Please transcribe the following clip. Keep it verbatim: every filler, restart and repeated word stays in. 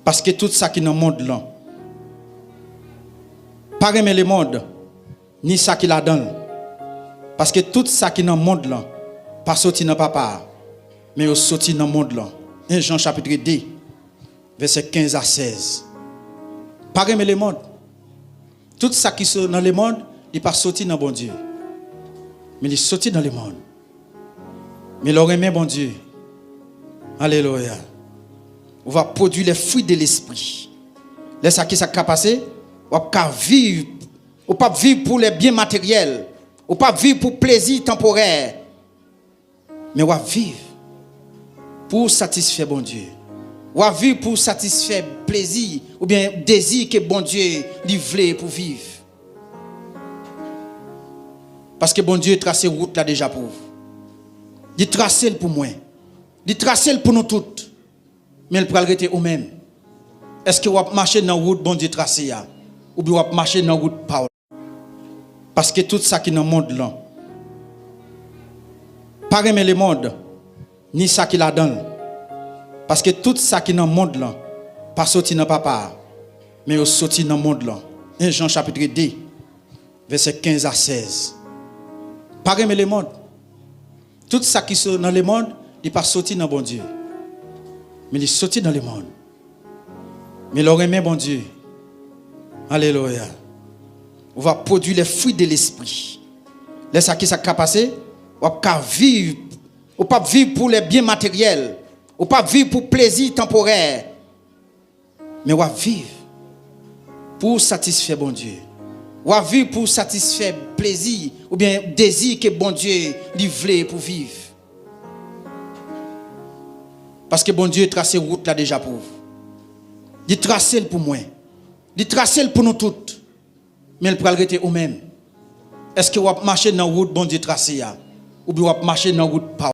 Paske tout sa ki nan mond lan pa renmen lemonn, ni sa ki ladan l. Paske tout sa ki nan mond lan pa soti nan Papa a, men yo soti nan mond lan. En Jan chapit de, vèsè kenz a sèz. Pa renmen lemonn. Tout sa ki so-, nan lemonn, li pa soti nan Bondye. Men li soti nan lemonn. Men lè w renmen Bondye, alelouya, ou va pwodui les fruits de l'esprit. Lè sa, ki sa k ka pase? W ap ka viv. Ou p ap viv pou les biens matériels. Ou p ap viv pou plezi tanporè. Men w ap viv pou w satisfè Bondye. W ap viv pou w satisfè plezi oubyen dezi ke Bondye li vle pou w viv. Paske Bondye trase wout la deja pou ou. Li trase l pou mwen. Li trase l pou nou tout. Men l pral rete ou menm. Èske w ap mache nan wout Bondye trase a? Oubyen w ap mache nan wout pa w? Paske tout sa ki nan mond lan pa renmen lemonn, ni sa ki ladan l. Paske tout sa ki nan mond lan pa soti nan Papa a, men yo soti nan mond lan. En Jan chapit de, vèsè kenz a sèz. Pa renmen lemonn. Tout sa ki so-, nan lemonn, li pa soti nan Bondye. Men li soti nan lemonn. Men lè w renmen Bondye, alelouya, ou va pwodui les fruits de l'esprit. Lè sa, ki sa k ka pase? W ap ka viv. Ou p ap viv pou les biens matériels. Ou p ap viv pou plezi tanporè. Men w ap viv pou w satisfè Bondye. W ap viv pou w satisfè plezi oubyen dezi ke Bondye li vle pou w viv. Paske Bondye trase wout la deja pou ou. Li trase l pou mwen. Li trase l pou nou tout. Men l pral rete ou menm. Èske w ap mache nan wout Bondye trase a? Oubyen w ap mache nan wout pa w?